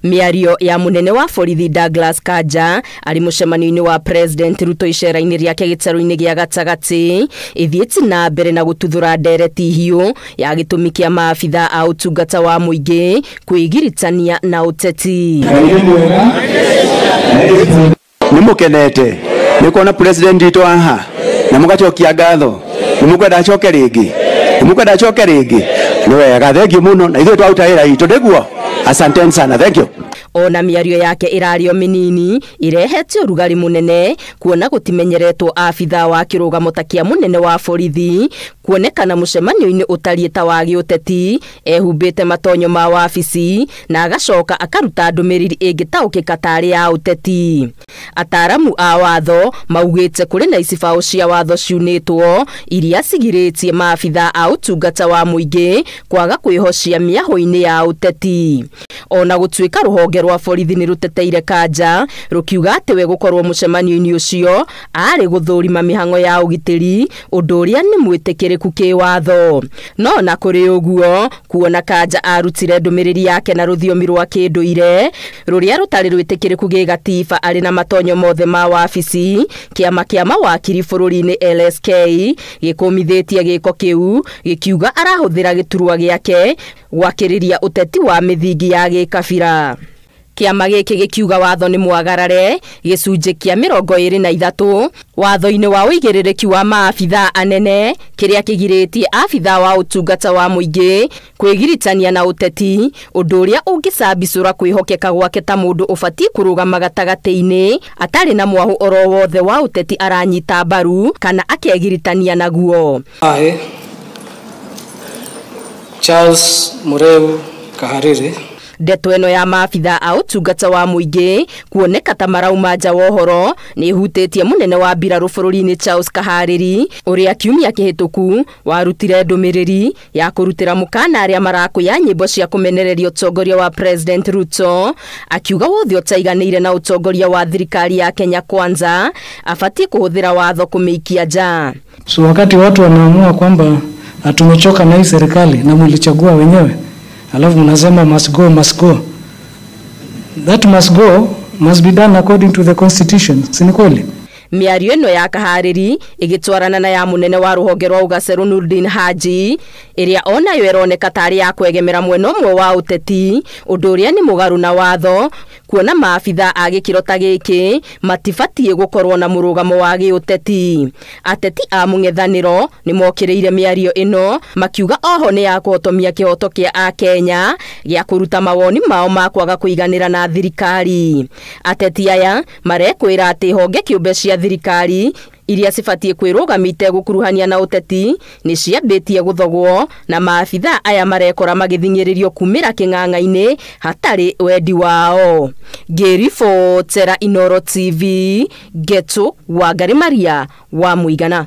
Mĩario ya mũnene wa borithi Douglas Kanja arĩ mũcemanio-inĩ wa President Ruto icera-inĩ rĩake gĩtarũ-inĩ gĩa gatagatĩ ĩthiĩte na mbere na gũtuthũra ndereti hiũ ya gĩtũmi kĩa maabitha a ũtungata wa mũingĩ kwĩgiritania na ũteti. Nĩ mũkenete nĩ kuona president witũ haha na mũgacokia ngatho, nĩ mũkwenda acoke rĩngĩ, nĩ mũkwenda acoke rĩngĩ. Nĩ wega, thengiũ mũno, na ithuĩ twaruta wĩra witũ nĩguo. Asanteni sana, thank you. Ona mĩario yake ĩrario mĩnini ĩrehete ũrugarĩ mũnene kuona gũtimenyeretwo abitha wa kĩrũgamo ta kĩa mũnene wa borithi kuonekana mũcemanio-inĩ ũtariĩ ta wa gĩũteti ehumbĩte matonyo ma wabici na agacoka akaruta ndũmĩrĩri ĩngĩtaũkĩka tarĩ ya ũteti. Ataramu a watho maugĩte kũrĩ na icibaũ cia watho ciunĩtwo iria cigirĩtie maabitha a ũtungata wa mũingĩ kwaga kwĩhocia mĩahũ-inĩ ya ũteti. Ona gũtuĩka rũhonge rwa borithi nĩ rũteteire Kanja rũkiuga atĩ we gũkorwo mũcemanio-inĩ ũcio arĩ gũthũrima mĩhang'o ya ũgitĩri, ũndũ ũrĩa nĩ mwĩtĩkĩrĩku kĩwatho. No na kũrĩ ũguo, kuona Kanja arutire ndũmĩrĩri yake na rũthiomi rwa kĩndũire rũrĩa rũtarĩ rwĩtĩkĩrĩku gĩgatiba arĩ na matonyo mothe ma wabici, kĩama kĩa mawakiri bũrũri-inĩ LSK gĩkũmithĩtie gĩko kĩu gĩkiuga arahũthĩra gĩturwa gĩake gwakĩrĩria ũteti wa mĩthingi ya gĩkabira. Kĩama gĩkĩ gĩkiuga watho nĩ mwagarare gĩcunjĩ kĩa 23 watho-inĩ wa ũigĩrĩrĩki wa maabitha anene kĩrĩa kĩgirĩtie abitha wa ũtungata wa mũingĩ kwĩgiritania na ũteti, ũndũ ũrĩa ũngĩcambicũra kwĩhokeka gwake ta mũndũ ũbatiĩ kũrũgama gatagatĩ-inĩ atarĩ na mwahũ oro wothe wa ũteti aranyita mbaru kana akegiritania naguo. I, Charles Mureu Kahariri. Ndeto ĩno ya maabitha a ũtungata wa mũingĩ kuoneka ta marauma nja wa ũhoro nĩ ĩhutĩtie mũnene wa mbirarũ bũrũri-inĩ Charles Kahariri ũrĩa kiumia kĩhĩtũku warutire ndũmĩrĩri ya kũrutĩra mũkana arĩa marakũya nyĩmbo cia kũmenereria ũtongoria wa President Ruto, akiuga wothe ũtaiganĩire na ũtongoria wa thirikari ya Kenya Kwanza abatiĩ kũhũthĩra watho kũmĩikia nja. So wakati watu wanaamua kwamba tumechoka na hii serikali na mlichagua wenyewe, alafu mnasema must go, must go. That must go must be done according to the constitution. Si ni kweli? Mĩario ĩno ya Kahariri ĩgĩtwarana na ya mũnene wa rũhonge rwa Ũgacerũ Nurdin Haji ĩrĩa onayo ĩroneka tarĩ ya kwegemera mwena ũmwe wa ũteti, ũndũ ũrĩa nĩ mũgarũ na watho kuona maabitha a gĩkĩro ta gĩkĩ matibatiĩ gũkorwo na mũrũgamo wa gĩũteti. Ateti a mũng'ethanĩro nĩ mokĩrĩire mĩario ĩno makiuga oho nĩ ya kũhotomia kĩhoto kĩa Akenya gĩa kũruta mawoni mao ma kwaga kũiganĩra na thirikari. Ateti aya marekwĩra atĩ honge kĩũmbe cia thirikari iria cibatiĩ kwĩrũgamia itegũkuruhania na ũteti nĩ ciambĩtie gũthogwo na maabitha aya marekora magĩthing'ĩrĩrio kumĩra kĩng'ang'a-inĩ hatarĩ wendi wao. Ngĩribotera Inooro TV, Ngetu Wangari Maria wa Mũigana.